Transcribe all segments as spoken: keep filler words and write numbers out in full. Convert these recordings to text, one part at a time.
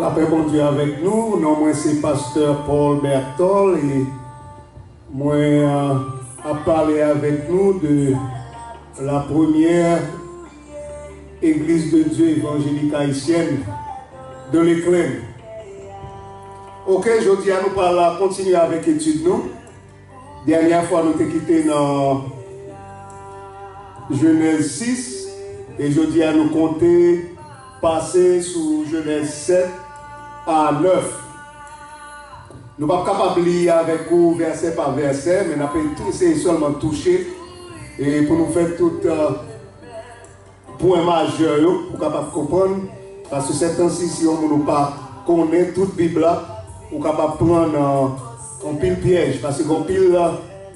Lapè Bondye avèk nou. Non mwen se pastè Paul Bertol e mwen euh, ap pale avèk nou de la première Église de Dieu évangélique haïtienne de Léclaine. Ok, jodi a nou pral kontinye avèk etid nou. Dènyè fwa nou te kite nan Jenèz sis, e jodi a nou konte pase sou Jenèz sèt a nèf. Nou p ap kapab li avèk ou vèsè pa vèsè, men n ap eseye sèlman touche e pou nou fè tout euh, pwen majè yo pou w kapab konprann, paske sètansi si yon moun ou pa konnen tout Bib la, ou kapab pran nan anpil pyèj, paske gen anpil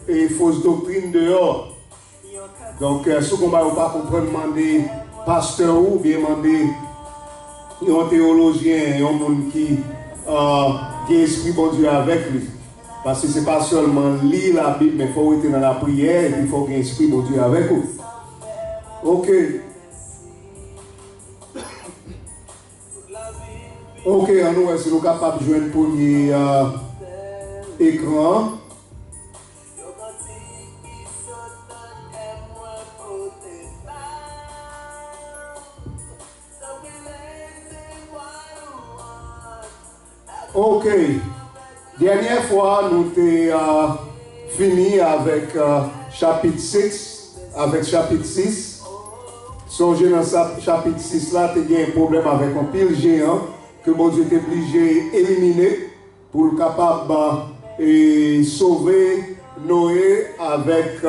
e fos doktrin deyò. Donk, eh, si w gon bagay ou pa konprann, mande pastè ou oubyen mande yon teyolojyen, yon moun ki ah, gen espri Bondye avèk li. Paske se pa sèlman li Labib, men fò w rete nan lapriyè epi fò w gen espri Bondye avèk ou. Ok. Ok, ann nou wè si nou kapab jwenn premye ah, ekran an. Ok. Dènyè fwa nou te ah, fini avèk ah, chapit sis, avèk chapit sis. Sonje nan sa- chapit sis la te gen pwoblèm avèk anpil jeyan ke Bondye te blije elimine pou l kapab e, sove Noe avèk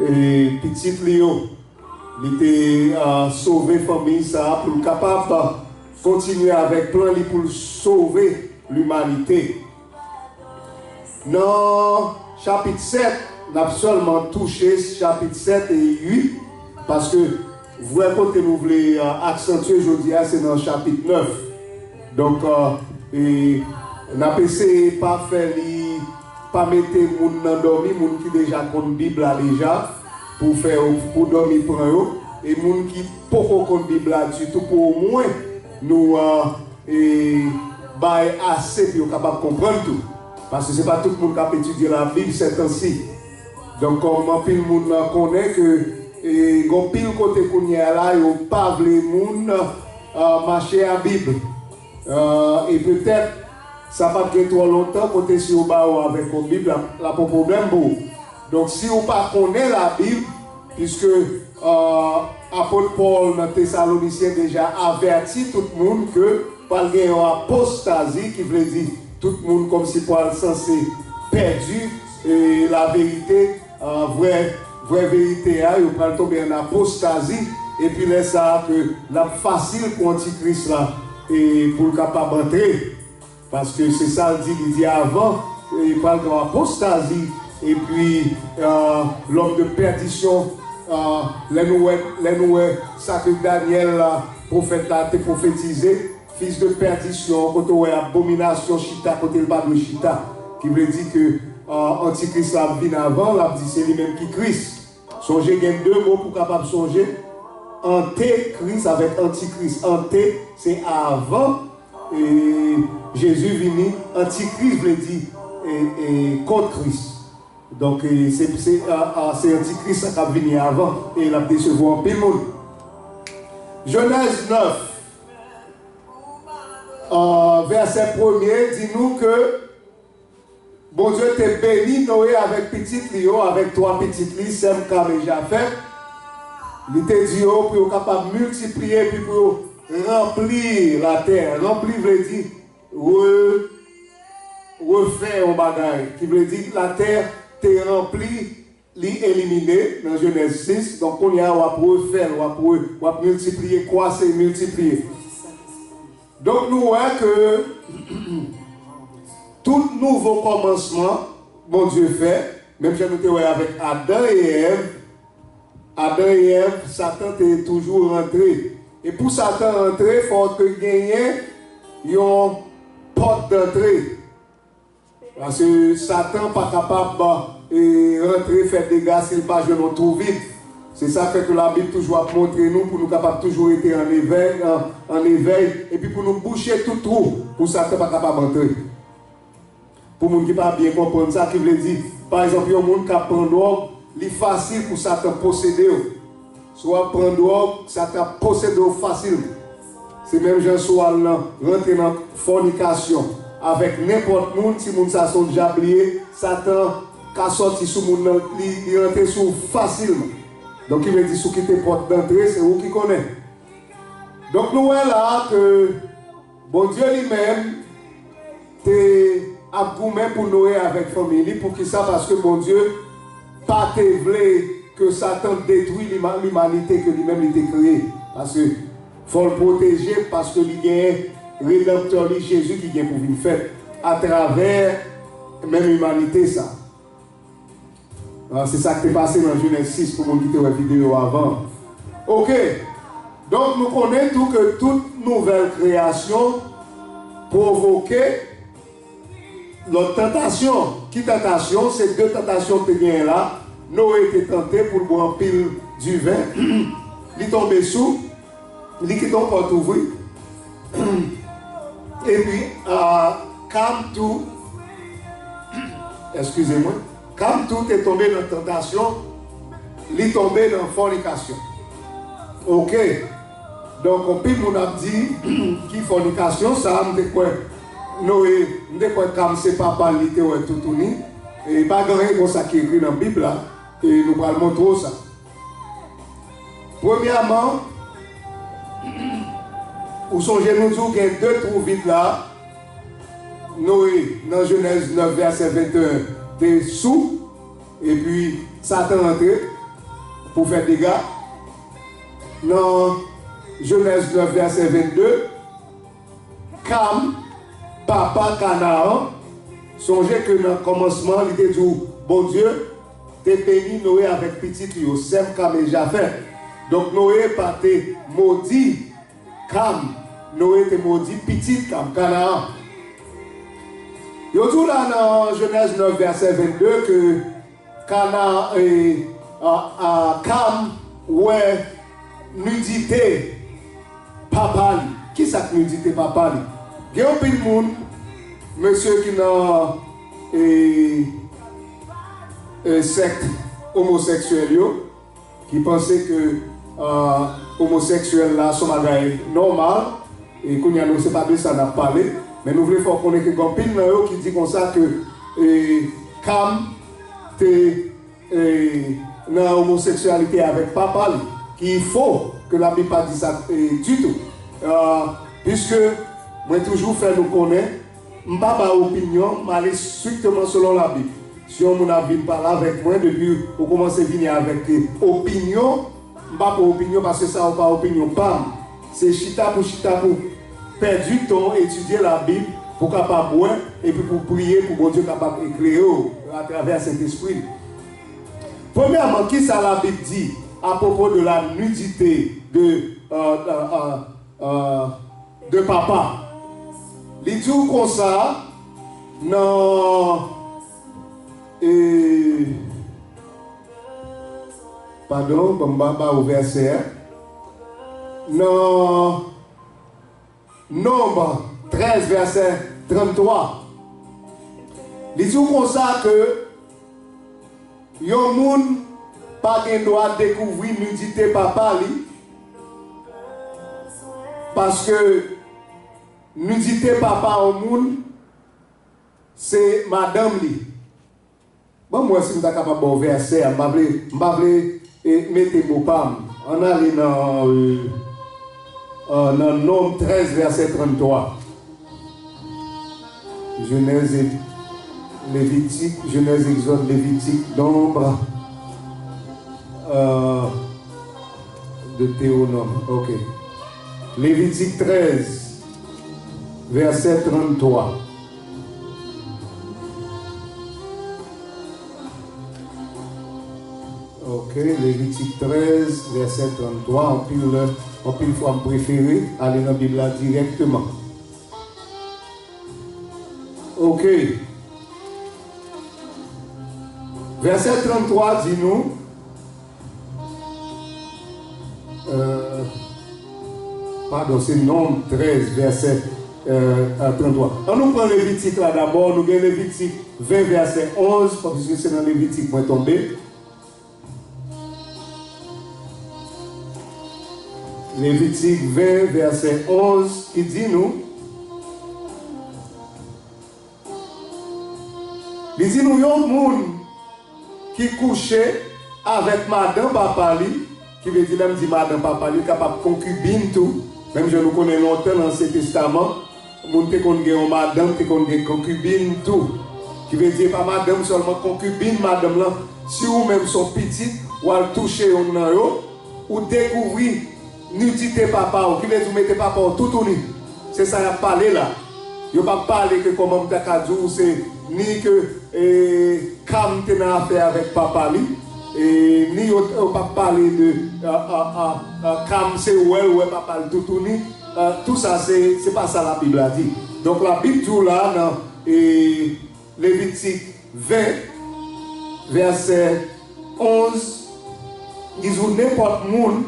e, pitit li yo. Li te a, sove fanmi sa a pou l kapab kontinye avèk plan li pou l sove limanite. Nan chapit sèt, n ap sèlman touche chapit sèt e uit, paske vrè kote nou vle a, aksantye jodi a, se nan chapit nèf. Donk, e, n ap eseye pa fè li, pa mete moun nan dòmi, moun ki deja konn Bib la deja, pou fè yo, pou dòmi pran yo, e moun ki poko konn Bib la ditou, pou omwen nou a, e, bay ase pou yo kapab konprann tou. Paske se pa tout moun k ap etidye Labib sètansi. Donk, kòm anpil moun konnen ke e, gon pil kote kounye a la, yo pa vle moun a, mache a Bib. A, e petèt, sa p ap gen twò lontan kote si yo ba ou avèk yon Bib, l ap, l ap yon pwoblèm pou ou. Donk, si ou pa konnen Labib, piske a, apot Pòl nan Tesalonisyen deja avèti tout moun ke pral gen yon apostazi, ki vle di tout moun kòmsi pral sanse pèdi e, laverite, a, vrè, vrè verite a, yo pral tonbe an apostazi, epi lè sa a ke l ap fasil pou antikris la e, pou l kapab antre. Paske se sa l di, li di avan, e, pral gen apostazi, epi a, lòm de pèdisyon, a, lè nou wè, lè nou wè sa ke Danyèl la, pwofèt la, te pwofetize, fis de pèdisyon, kote w wè abominasyon chita kote l pa dwe chita, ki vle di ke a, antikris la ap vin avan, l ap di se li menm ki Kris. Sonje gen de mo pou kapab sonje, ante Kris avèk antikris. Ante, se avan e, Jezi vini, antikris vle di e, e, kont Kris. Donk, e, se, se, a, a, se antikris sa k ap vini avan e l ap desevwa anpil moun. Jenèz nèf, a, vèsè premye di nou ke Bondye te beni Noe avèk pitit li yo, avèk twa pitit li, Sèm, Kam e Jafèt. Li te di yo pou yo kapab miltipliye epi pou yo ranpli latè. Ranpli vle di re, refè yon bagay, ki vle di latè te ranpli, li elimine nan Jenèz sis. Donk, kounye a, w ap refè l, w ap re, w ap miltipliye, kwase, miltipliye. Donk, nou wè ke tout nouvo kòmansman Bondye fè, menm jan nou te wè avèk Adan e Èv, Adan e Èv, Satan te toujou rantre. E pou Satan rantre, fò ke genyen yon pòt dantre. Paske Satan pa kapab e, rantre fè dega si l pa jwenn yon twou vid. Se sa k fè ke Labib toujou ap montre nou pou nou kapab toujou rete an evèy, an, an evèy, epi pou nou bouche tout twou, pou Satan pa kapab antre. Pou moun ki pa byen konprann sa, ki vle di, pa egzanp, yon moun k ap pran dwòg, li fasil pou Satan posede w. Si w ap pran dwòg, Satan ap posede w fasilman. Se menm jan si w al nan, rantre nan fònikasyon avèk nenpòt moun, si moun sa se yon dyab li ye, Satan ka sòti sou moun nan, li, li rantre sou w fasilman. Donk, ki vle di, si w kite pòt dantre, se ou ki konnen. Donk, nou wè la a ke Bondye li menm te ap goumen pou Noe avèk fanmi li. Poukisa? Paske Bondye pa te vle ke Satan detwi lima-, limanite ke li menm li te kreye. Paske fò l pwoteje, paske li genyen Redanptè li, Jezi, ki gen pou vin fèt atravè menm imanite sa. Ah, se sa k te pase nan Jenèz sis pou moun ki te wè videyo avan. Oke. Donk, nou konnen tou ke tout nouvèl kreyasyon pwovoke lòt tantasyon. Ki tantasyon? Se de tantasyon k te genyen la. Noe te tante pou l bwè anpil diven. Li tonbe sou, li kite yon pòt ouvri. Epi, ah, Kam tou, eskize mwen, Kam tou te tonbe nan tantasyon, li tonbe nan fònikasyon. Oke. Donk, anpil moun ap di, ki fònikasyon sa, m te kwè Noe, m te kwè Kam se papa l, li te wè toutouni. E pa gen anyen konsa ki ekri nan Bib la, e nou pral montre w sa. Premyèman, ou sonje nou di w gen de twou vid la, Noe, nan Jenèz nèf vèsè venteyen, te sou, epi Satan antre pou fè dega. Nan Jenèz nèf vèsè vennde, Kam, papa Kanaan, sonje ke nan kòmansman, li te di w, Bondye te beni Noe avèk pitit li yo, Sèm, Kam e Jafèt. Donk, Noe pa te modi Kam, Noe te modi pitit Kam, Kanaan. Yo di w la nan Jenèz nèf vèsè vennde ke Kana, e, a, a, Kam wè nidite papa li. Kisa k nidite papa li? Gen anpil moun, mesye ki nan, e, e, sèkt omoseksyèl yo, ki panse ke, a, omoseksyèl la se yon bagay nòmal, e kounye a nou se pa de sa n ap pale, men nou vle fè w konnen ke gen anpil nan yo ki di konsa ke, e, Kam te, e, nan omoseksyalite avèk papa li, ki fo, ke Labib pa di sa, e, ditou. A, piske mwen toujou fè nou konnen, m pa bay opinyon, m ale strikteman selon Labib. Si yon moun ap vin pale avèk mwen, depi ou kòmanse vini avèk, e, opinyon, m pa pran opinyon, paske sa yo pa opinyon pa m. Se chita pou chita pou pèdi tan w etidye Labib, pou w kapab wè, epi pou w priye, pou Bondye kapab eklere w atravè Sentespri l. Premyèman, kisa Labib di apwopo de la nidite de, euh, euh, euh, euh, de papa? Li di w konsa nan, e, padon, ban m ba, ba ou vèsè a. Nan Nonb trèz, vèsè tranntwa. Li di w konsa ke yon moun pa gen dwa dekouvri nidite papa li, paske nidite papa yon moun, se madanm li. Ban m wè si m ta kapab ba w vèsè a. M pa vle, m pa vle, e, mete mo pa m. Ann ale nan, e, e, nan Nonb trèz, vèsè tranntwa. Jenèz, Levitik, Jenèz, Egzòd, Levitik, Nonb, e, Detewonòm. Ok. Levitik trèz, vèsè tranntwa. Ok, Levitik trèz, vèsè tranntwa, anpil, anpil fwa m prefere ale nan Bib la dirèkteman. Ok. Vèsè tranntwa di nou, Euh, padon, se Nonm trèz, vèsè, euh, euh, tranntwa. Ann nou pran Levitik la dabò. Nou gen Levitik ven, vèsè onz, paske se nan Levitik mwen tonbe. Levitik ven, vèsè onz, ki di nou, li di nou, yon moun ki kouche avèk madanm papa li, ki vle di, lè m di madanm papa li, kapab konkibin tou, menm jan nou konnen lontan nan Ansyen Testaman, moun te konn gen yon madanm, te konn gen konkibin tou. Ki vle di, e pa madanm sèlman, konkibin madanm lan. Si ou menm se yon pitit, w al touche yonn nan yo, ou dekouvri nidite papa w, ki vle di ou mete papa w toutouni. Se sa y ap pale la. Yo p ap pale ke kòman m ta ka di w se ni ke, e, Kam te nan afè avèk papa li, e, ni yo, yo p ap pale de, a, a, a, a, Kam se wè l wè papa l toutouni. A, tou sa, se, se pa sa Labib la di. Donk, Labib di w la nan, e, Levitik ven, vèsè onz, li di w nenpòt moun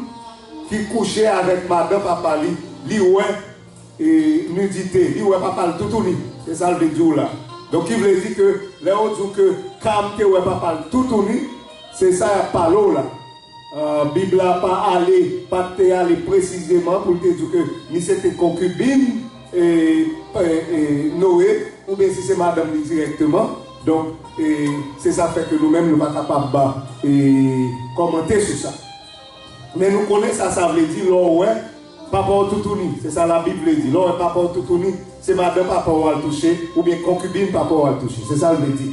ki kouche avèk madanm papa li, li wè, e, nidite, li wè papa l toutouni. Se sa l vle di w la. Donk, ki vle di ke lè yo di w ke Kam te wè papa l toutouni, se sa y ap pale w la. Euh, Bib la pa ale, pa te ale presizeman pou l te di w ke ni se te konkibin, e, e, e, Noe, oubyen si se madanm li dirèkteman. Donk, e, se sa fè ke nou menm nou pa kapab, e, kòmante sou sa. Men nou konnen sa sa vle di lè w wè papa w toutouni. Se sa Labib vle di. Lè w wè papa w toutouni, se madanm papa w al touche, oubyen konkibin papa w al touche. Se sa l vle di.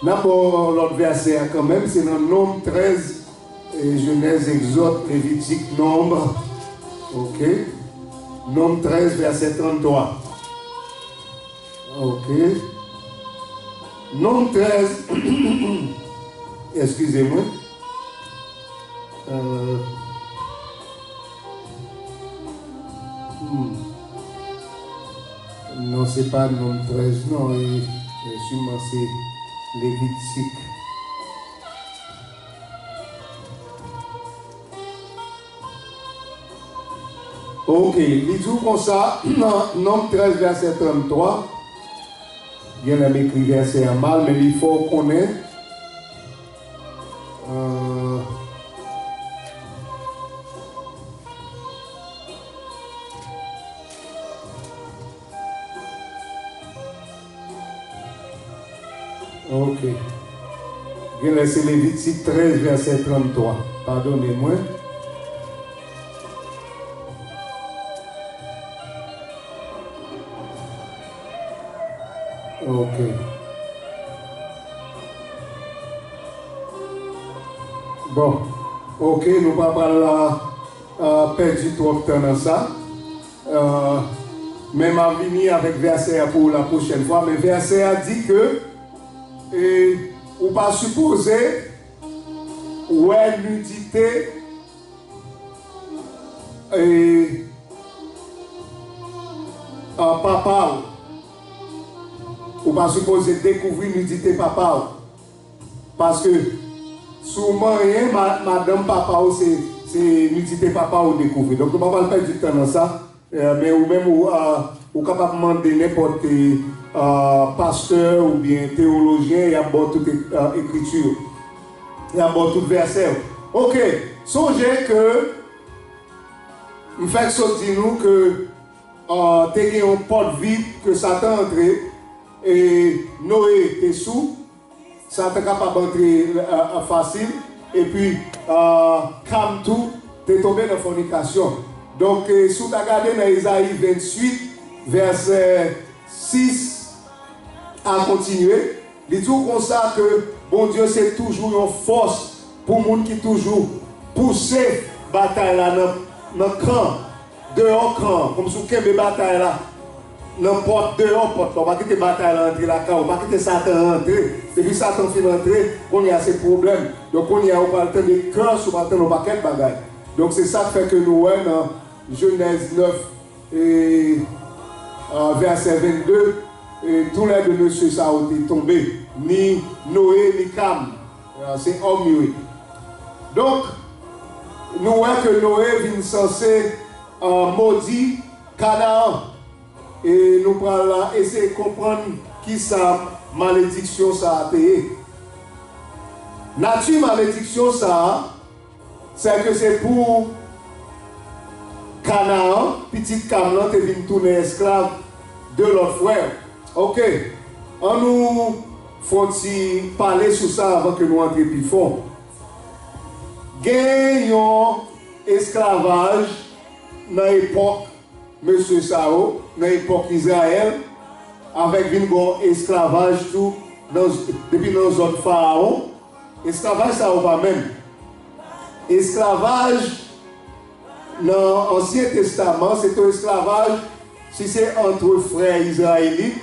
N ap ba w lòt vèsè a kanmenm, se nan Nonm trèz, e, Jenèz, Egzòd, Levitik, Nonb. Ok. Nonm trèz, vèsè tranntwa. Ok. Nonm trèz. Eskize mwen. Euh, hmm. Non, se pa Nonm trèz, non. E, e siman se Levitik. Ok, li di w konsa, nan Nonm trèz, vèsè tranntwa, genlè m ekri vèsè a mal, men li fè w konnen, euh, Ok. Genlè se Levitik trèz, vèsè tranntwa. Padone mwen. Ok. Bon. Ok, nou pa pral la, euh, pèdi twòp tan nan sa. Euh, men m a vini avèk vèsè a pou ou la pwochèn fwa, men vèsè a di ke, e, ou pa sipoze wè nidite, e, a papa w. Ou pa sipoze dekouvri nidite papa w. Paske si w manyen ma-, madanm papa w, se, se nidite papa w ou dekouvri. Donk, nou pa pral pèdi tan nan sa. Eh, men ou menm, ou, ah, ou kapab mande nenpòt, eh, ah, pastè oubyen teyolojyen, y ap ba w tout, ah, ekriti yo. Y ap ba w tout vèsè yo. Ok, sonje ke m fèk sot di nou ke, ah, te gen yon pòt vip ke Satan antre, e Noye te sou, Satan kapab antre, euh, euh, fasil. Epi, euh, Kam tou te tonbe nan fònikasyon. Donk, eh, si w ta gade nan Ezayi venntuit, vèsè sis a kontinye, li di w konsa ke Bondye se toujou yon fòs pou moun ki toujou pouse batay la nan, nan kan. Deyò kan an, kòmsi w kenbe batay la nan pòt, deyò pòt la. Ou pa kite batay la antre lakay ou, ou pa kite Satan an antre. Depi Satan fin antre, kounye a se pwoblèm. Donk, kounye a ou pral tande kè, ou pral tande yon pakèt bagay. Donk, se sa k fè ke nou wè nan Jenèz nèf, e, a, vèsè vennde, e, toulède mesye sa yo te tonbe, ni Noye, ni Kam. A, se òm yo ye. Donk, Nou wè ke Noe vin sanse, euh, modi Kanaan. E nou pral eseye konprann kisa malediksyon sa a te ye. Nati malediksyon sa a, se ke se pou Kanaan, pitit Kam lan, te vin tounen esklav de lòt frè. Oke, ann nou fè yon ti pale sou sa avan ke nou antre pi fon. Gen yon esklavaj nan epòk mesye sa yo, nan epòk Izrayèl, avèk vin gon esklavaj tou nan, depi nan zòn Farawon. Esklavaj sa yo pa menm. Esklavaj nan Ansyen Testaman, se te esklavaj, si se antre frè izrayelit,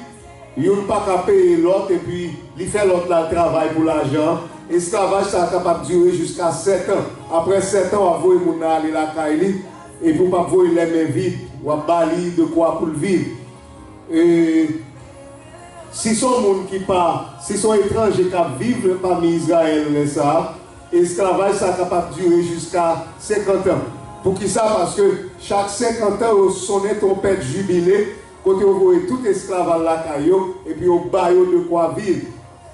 youn pa ka peye lòt, epi li fè lòt la travay pou lajan. Esklavaj sa a kapab dire jiska sèt an. Apre sèt an, w ap voye moun nan ale lakay li, epi w p ap voye lè men vid, w ap ba li dekwa pou l viv. E si se yon moun ki pa, si se yon etranje k ap viv pami Izrayèl lè sa a, esklavaj sa a kapab dire jiska senkant an. Poukisa? Paske chak senkant an, yo sonnen twonpèt jibile, kote yo voye tout esklav al lakay yo, epi yo ba yo dekwa viv.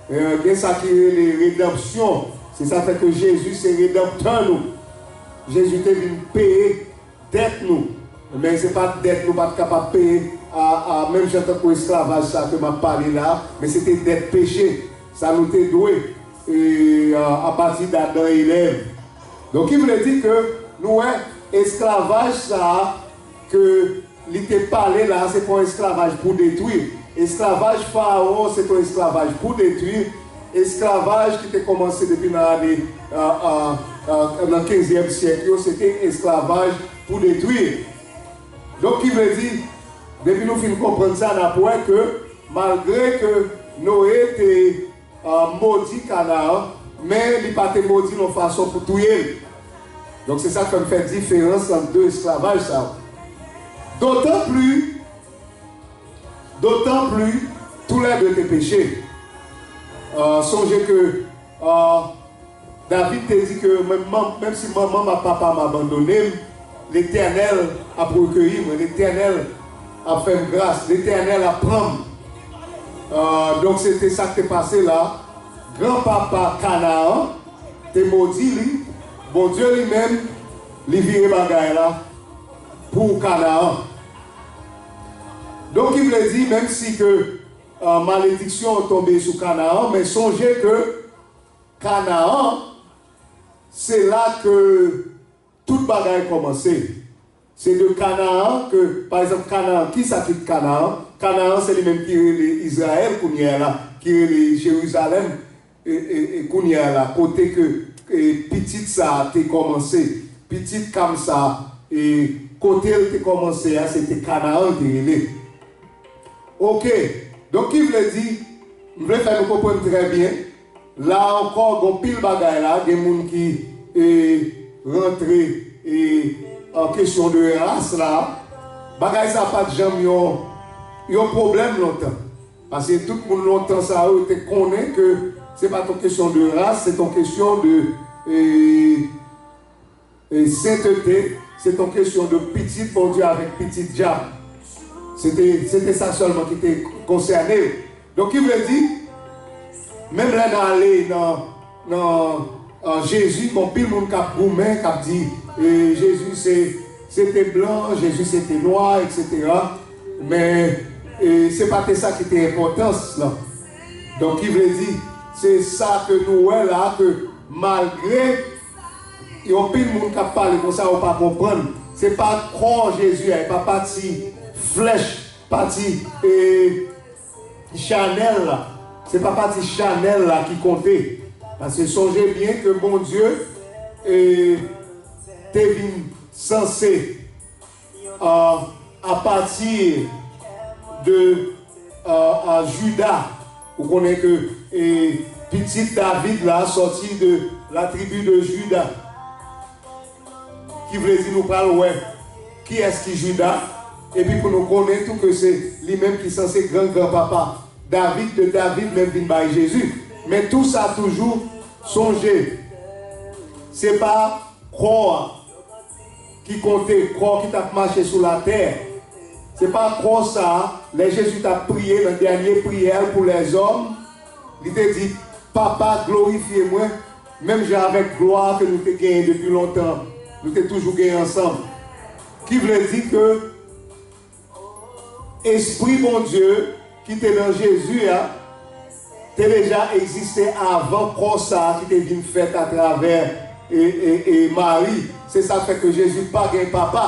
E, gen sa ki rele redanpsyon. Se sa fè ke Jezi se redanptè nou. Jezi te vin peye dèt nou. Men se pa dèt nou pa t kapab peye a, a, menm jan tankou esklavaj sa ke m ap pale la, men se te dèt peche, sa nou te dwe, e, a, apati d Adan e Èv. Donk, ki vle di ke nou wè esklavaj sa a ke li te pale la, se pa yon esklavaj pou detwi. Esklavaj Farawon, se te yon esklavaj pou detwi. Esklavaj ki te kòmanse depi nan ane, a, a, a, nan kenzyèm syèk yo, se te esklavaj pou detwi. Donk, ki vle di, depi nou fin konprann sa, n ap wè ke malgre ke Noe te, a, modi Kanaan, men li pa te modi l yon fason pou touye l. Donk, se sa k fè m fè diferans ant de esklavaj sa yo. Dotan pli, dotan pli, toulède te peche. A, sonje ke, a, David te di ke menm, menm si manman m ak papa m abandone m, Letènèl ap rekeyi mwen, Letènèl ap fè m gras, Letènèl ap pran m. A, donk, se te sa k te pase la. Granpapa Kanaan te modi li, Bondye li menm, li vire bagay la pou Kanaan. Donk, ki vle di, menm si ke, a, malediksyon an tonbe sou Kanaan, men sonje ke Kanaan, se la ke tout bagay kòmanse. Se de Kanaan ke, pa egzanp, Kanaan, kisa ki Kanaan? Kanaan, se li menm ki rele Izrayèl kounye a la, ki rele Jerizalèm, e, e, e kounye a la, kote ke, e, pitit sa a te kòmanse, pitit Kam sa a, e, kote l te kòmanse a, se te Kanaan l te rele. Oke, donk ki vle di, m vle fè nou konprann trè byen, la ankò, gon pil bagay la, gen moun ki, e, rantre, e, an kesyon de ras la. Bagay sa pa t janm yon, yon pwoblèm lontan. Paske tout moun lontan sa yo te konnen ke se pa t yon kesyon de ras, se t yon kesyon de, e, e, sentete, se t yon kesyon de pitit Bondye avèk pitit dyab. Se te, se te sa sèlman ki te konsène yo. Donk, ki vle di, menm lè n ale nan, nan, nan Jezi, gon pil moun k ap goumen, k ap di, e, Jezi se, se te blan, Jezi se te nwa, etsetera. Men, e, se pa te sa ki te enpòtans lan. Donk, ki vle di, se sa ke nou wè la, ke malgre yon pil moun k ap pale konsa, yo pa konprann. Se pa kò Jezi a, e pa pati flèch, pati, e, chanèl la. Se pa pati chanèl la ki konte. Paske sonje byen ke Bondye, e, te vin sanse, a, apati de, a, a, Jida. Ou konnen ke, e, pitit David la sòti de la tribi de Jida. Ki vle di nou pral wè kiyès ki Jida, epi pou nou konnen tou ke se li menm ki sanse gran granpapa David, de David menm vin bay Jezi. Men tou sa toujou sonje, se pa kò a, ki konte, kò ki t ap mache sou latè. Se pa kò sa a, lè Jezi t ap priye nan dènye priyè l pou lèzòm, li te di, Papa, glorifye mwen, menm jan avèk glwa ke nou te genyen depi lontan, nou te toujou genyen ansanm. Ki vle di ke Espri Bondye ki te nan Jezi a te deja egziste avan kò sa a ki te vin fèt atravè e, e, e Mari. Se sa k fè ke Jezi pa gen papa.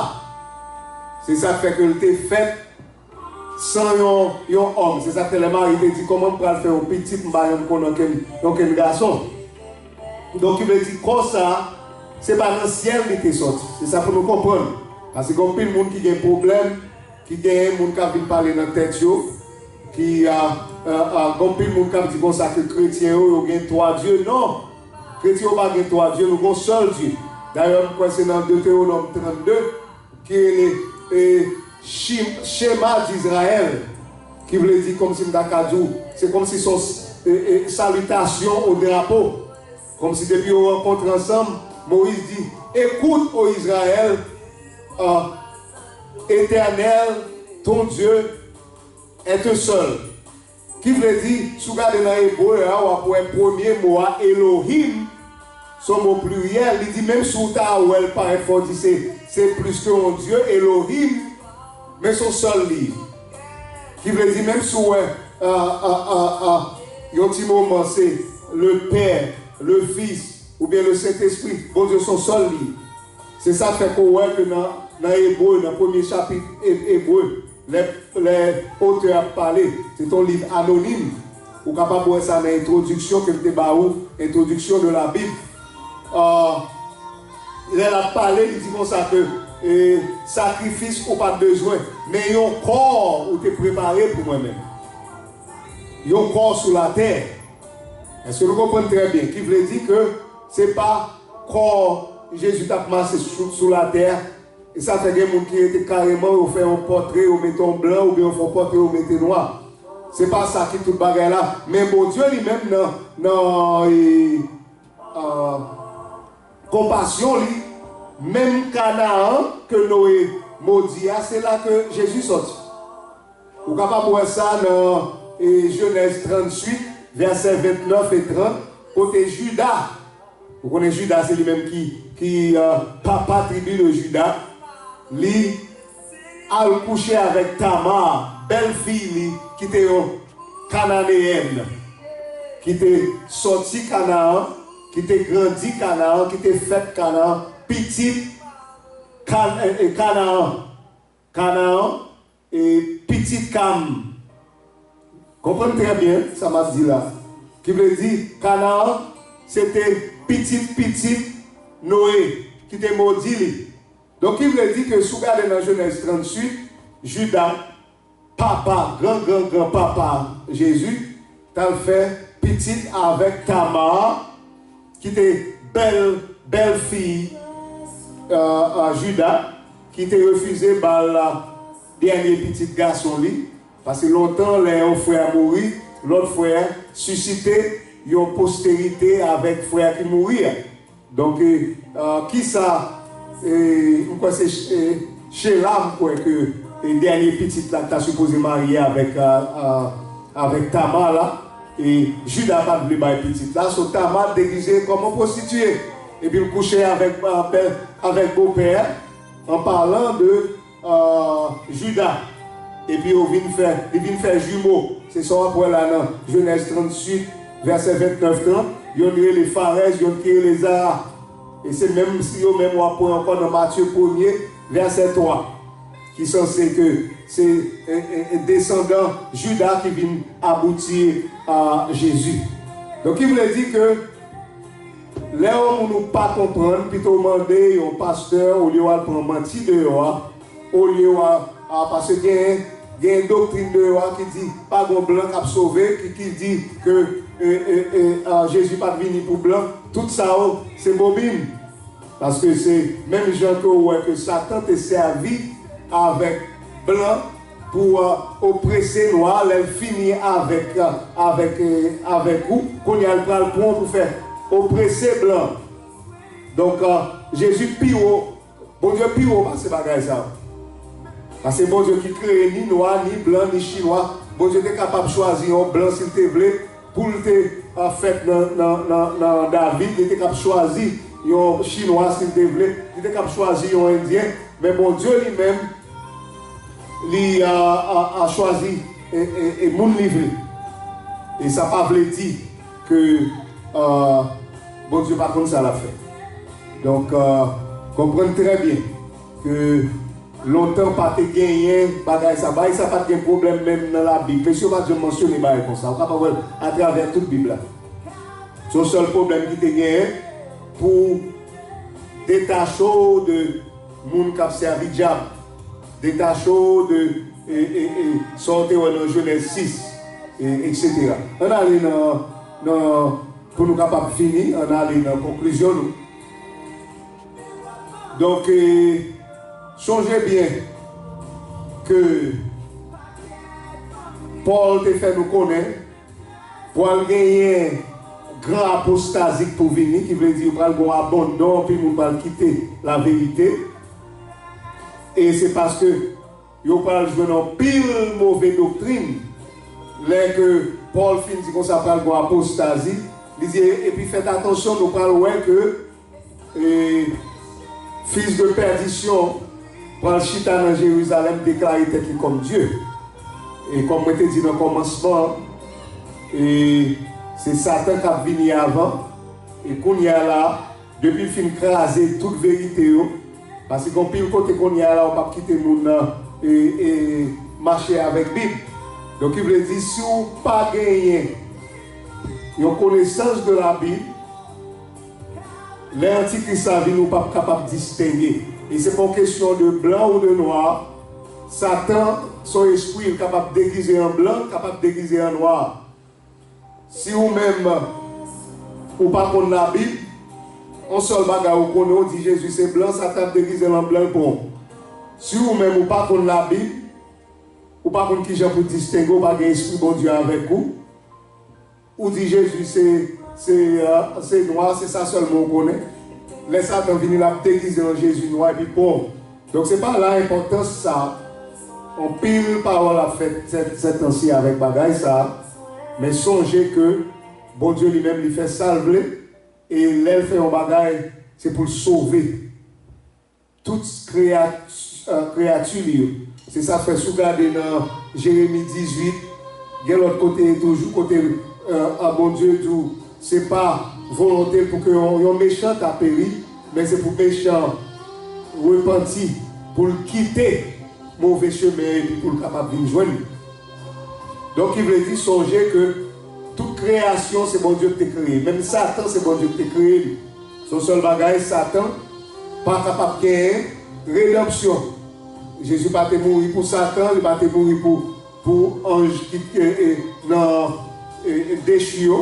Se sa k fè ke l te fèt san yon, yon òm. Se sa k fè lè Mari te di, kòman m pral fè yon pitit, m pa janm konn okenn, okenn gason. Donk, ki vle di kò sa a, se pa nan syèl li te sòti. Se sa pou nou konprann. Paske gen anpil moun ki gen pwoblèm, ki genyen moun k ap vin pale nan tèt yo, ki, a, a, a, gen anpil moun k ap di konsa ke kretyen yo, yo gen twa dye. Non! Kretyen yo pa gen twa dye, nou gen yon sèl Dye. Dayè, m kwè se nan Detewonòm trannde, ki rele, e, Shim-, Shema d'Israël, ki vle di, kòmsi m ta ka di w, se kòmsi se yon, e, e, salitasyon o drapo. Kòmsi depi yo rankontre ansanm, Moyiz di, Écoute, ô Israël, euh, Éternel, ton Dieu est un seul. Ki vle di, si w gade nan ebre a, w ap wè premye mo a, Elohim, se yon mo pliryèl, li di menm si w ta wè l parèt fò di se, se plis ke yon dye, Elohim, men se yon sèl li ye. Ki vle di menm si w wè, a, a, a, a, yon ti moman se le Père, le Fils, oubyen le Sentespri, Bondye se yon sèl li ye. Se sa k fè ke w wè ke nan, nan Ebre, nan premye chapit E-, Ebre, lè, lè otè a ap pale, se te yon liv anonim. Ou kapab wè sa nan entwodiksyon ke l te ba ou, Introduction de la Bible. Ah, lè l ap pale, li di konsa ke, e, sakrifis ou pa t bezwen, men yon kò ou te prepare pou mwen menm. Yon kò sou latè. Èske nou konprann trè byen? Ki vle di ke se pa kò Jezi t ap mache sou, sou latè a. E sa fè gen moun ki rete kareman, yo fè yon pòtre, yo mete yon blan, oubyen yo fè yon pòtre, yo mete nwa. Se pa sa ki tout bagay la. Men Bondye li menm nan, nan, e, a, konpasyon li, menm Kanaan ke Noye modi a, se la ke Jezi sòti. Ou kapab wè sa nan, e, Jenèz tranntuit, vèsè ventnèf e trant, kote Jida, ou konnen Jida se li menm ki, ki, e, papa tribi de Jida, li al kouche avèk Tamar, bèlfi li, ki te yon Kananeyèn, ki te sòti Kanaan, ki te grandi Kanaan, ki te fèt Kanaan, pitit Kan-, e, e, Kanaan. Kanaan, e, pitit Kam. Konprann trè byen sa m ap di la. Ki vle di, Kanaan, se te pitit pitit Noye, ki te modi li. Donk, ki vle di ke si w gade nan Jenèz tranntuit, Jida, papa, gran, gran, gran papa Jezi, t al fè pitit avèk Tamar, ki te bèl, bèlfi, e, e, Jida, ki te refize ba l dènye pitit gason li, paske lontan, lè yon frè mouri, lòt frè sisite yon posterite avèk frè ki mouri a. Donk, e, e, kisa, e, m kwè se Ch-, e, Chela, m kwè ke, e, dènye pitit la ki ta sipoze marye avèk, e, e, avèk Tama la, e Jida pa t vle bay pitit la, so Tama degize kòm yon pwostitiye, epi l kouche avèk, e, pè, avèk bopè a, an palan de e, Jida. Epi yo vin fè, li vin fè jimo. Se sa w ap wè la nan Jenèz tranntuit, vèsè ventnèf, trant. Yonn rele Farèz, yonn ki rele Zara. E se menm si yo menm w ap wè ankò nan Matye premye, vèsè twa, ki sanse ke se, e, e, e desandan Jida ki vin abouti a Jezi. Donk, ki vle di ke lè yon moun ou pa konprann, pito w mande yon pastè olye w al pran manti deyò a, olye w a, a, paske gen, gen doktrin deyò a ki di pa gon blan k ap sove, ki, ki di ke, e, e, e, a, Jezi pa t vini pou blan. Tout sa yo, se bobin. Paske se menm jan ke w wè ke Satan te sèvi avèk blan pou, e, oprese nwa, lè l fini avèk, e, avèk, e, avèk ou, kounye a l pral pran w pou fè oprese blan. Donk, e, Jezi pi wo Bondye pi wo pase bagay sa yo. Paske Bondye ki kreye ni nwa, ni blan, ni chinwa. Bondye te kapab chwazi yon blan si l te vle, pou l te, a, fèt nan, nan, nan, nan David, li te kab chwazi yon chinwa si l te vle, li te kab chwazi yon endyen, men Bondye li menm, li, a, a, a chwazi e, e, e moun li vle. E sa pa vle di ke, a, Bondye pa konn sa l ap fè. Donk, a, konprann trè byen ke lontan pa te genyen bagay sa. Bagay sa pa t gen pwoblèm menm nan Labib. Mesye yo pa t janm mansyone bagay konsa. Ou kapab wè l atravè tout Bib la. Se yon sèl pwoblèm ki te genyen pou detache w de moun k ap sèvi dyab, detache w de e, e, e, sa w te wè nan Jenèz sis, e, etsetera. Ann ale nan, nan, pou nou kapab fini, ann ale nan konklizyon nou. Donk, e, sonje byen ke Pòl te fè nou konnen, pral genyen gran apostazi k pou vini, ki vle di yo pral gen yon abandon, anpil moun pral kite laverite. E se paske yo pral jwenn anpil move doktrin. Lè ke Pòl fin di konsa pral gen yon apostazi, li di, epi fèt atansyon, nou pral wè ke e, fis de pèdisyon pral chita nan Jerizalèm, deklare tèt li kòm Dye. E kòm mwen te di nan kòmansman an, e, se Satan k ap vini avan. E kounye a la, depi l fin kraze tout verite yo, paske gen anpil kote kounye a la, ou p ap kite moun nan, e, e, mache avèk Bib. Donk, ki vle di, si w pa genyen yon konesans de la Bib, lè antikris la vini, ou p ap kapab distenge. E se pa yon kesyon de blan ou de nwa. Satan, se yon espri, l kapab degize an blan, l kapab degize an nwa. Si ou menm, ou pa konn Labib, yon sèl bagay ou konnen, ou di Jezi se blan, Satan ap degize l an blan pou ou. Si ou menm, ou pa konn Labib, ou pa konn kijan pou distenge, ou pa gen Espri Bondye avèk ou, ou di Jezi se, se, euh, se nwa, se sa sèlman ou konnen. Lè Satan vini, l ap degize an Jezi nwa epi pran w. Donk, se pa la enpòtans sa. Anpil pawòl ap fèt sèt, sèt tan si avèk bagay sa. Men sonje ke Bondye li menm, li fè sa l vle. E lè l fè yon bagay, se pou l sove tout kreyat-, euh, kreyati li yo. Se sa k fè, si w gade nan Jeremi dizuit, gen lòt kote toujou, kote, euh, a Bondye di w, se pa volonte l pou ke yon, yon mechan ta peri, men se pou mechan repanti, pou l kite move chemen an epi pou l kapab vin jwenn li. Donk, ki vle di, sonje ke tout kreyasyon, se Bondye ki te kreye. Menm Satan, se Bondye ki te kreye li. Se yon sèl bagay, Satan pa kapab genyen redanpsyon. Jezi pa te mouri pou Satan, li pa te mouri pou, pou anj ki, e, e, nan, e, e, dechi yo,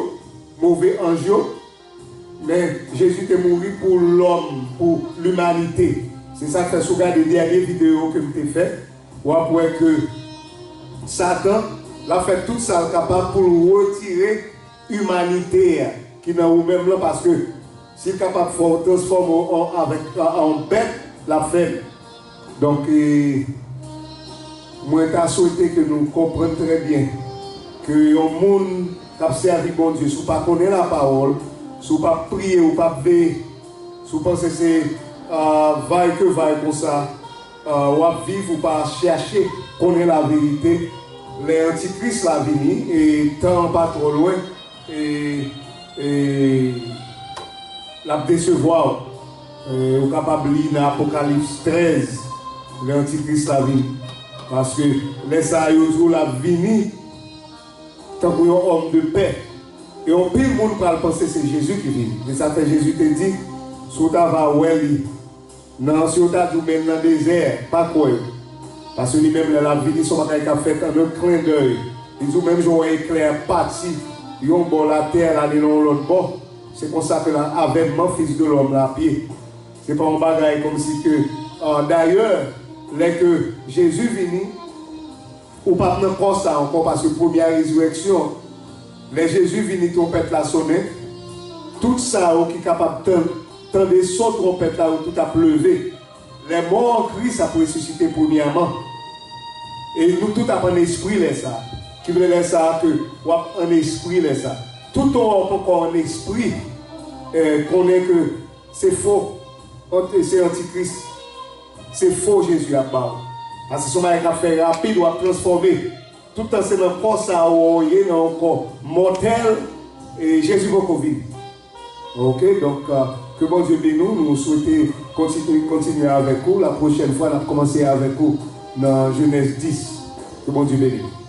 move anj yo. Men, Jezi te mouri pou lòm, pou limanite. Se sa k fè, si w gade dènye videyo ke m te fè, w ap wè ke Satan, l ap fè tout sa l kapab pou l retire imanite a ki nan ou menm lan, paske si l kapab fè w transfòme w an, avèk, an, an bèt, l ap fè l. Donk, e, mwen ta swete ke nou konprann trè byen ke yon moun k ap sèvi Bondye, si w pa konnen lapawòl, si w p ap priye, ou p ap veye, si w panse se, a, vay ke vay konsa, a, w ap viv, ou pa chache konnen laverite, lè antikris la vini, e tan an pa twò lwen, e, e, l ap desevwa w. E, ou kapab li nan Apokalips trèz, lè antikris la vini. Paske lè sa a, yo di w l ap vini tankou yon òm de pè. E anpil moun pral panse se Jezi ki vini. Se sa k fè Jezi te di, si w ta va wè li, nan, si yo ta di w men l nan dezè, pa kwè yo. Paske li menm lè l ap vini, se yon bagay k ap fèt an un clin d'œil. Li di w menm jan w wè eklè ap pati yon bò latè, l ale nan yon lòt bò. Se konsa ke l a, avègman Fis de Lòm la ap ye. Se pa yon bagay kòmsi ke, a, dayè, lè ke Jezi vini, ou p ap nan kò sa ankò, paske premye rezirèksyon, lè Jezi vini, twonpèt la sonnen, tout sa yo ki kapab tan-, tande son twonpèt la, yo tout ap leve. Les morts en Christ ap resisite premyèman. E nou tout ap ann espri lè sa. Ki vle lè sa ke w ap ann espri lè sa. Toutan w ap ankò ann espri, eh, konnen ke se fo, ant- se antikris, se fo Jezi ap ba w. Paske se yon bagay k ap fè rapid, w ap transfòme. Toutan se nan kò sa a w ye, nan yon kò mòtèl, e Jezi poko vini. Ok, donk, euh, ke Bondye beni w, nou swete kontinye, kontinye avèk ou. La pwochèn fwa, n ap kòmanse avèk ou nan Jenèz dis. Ke Bondye beni w.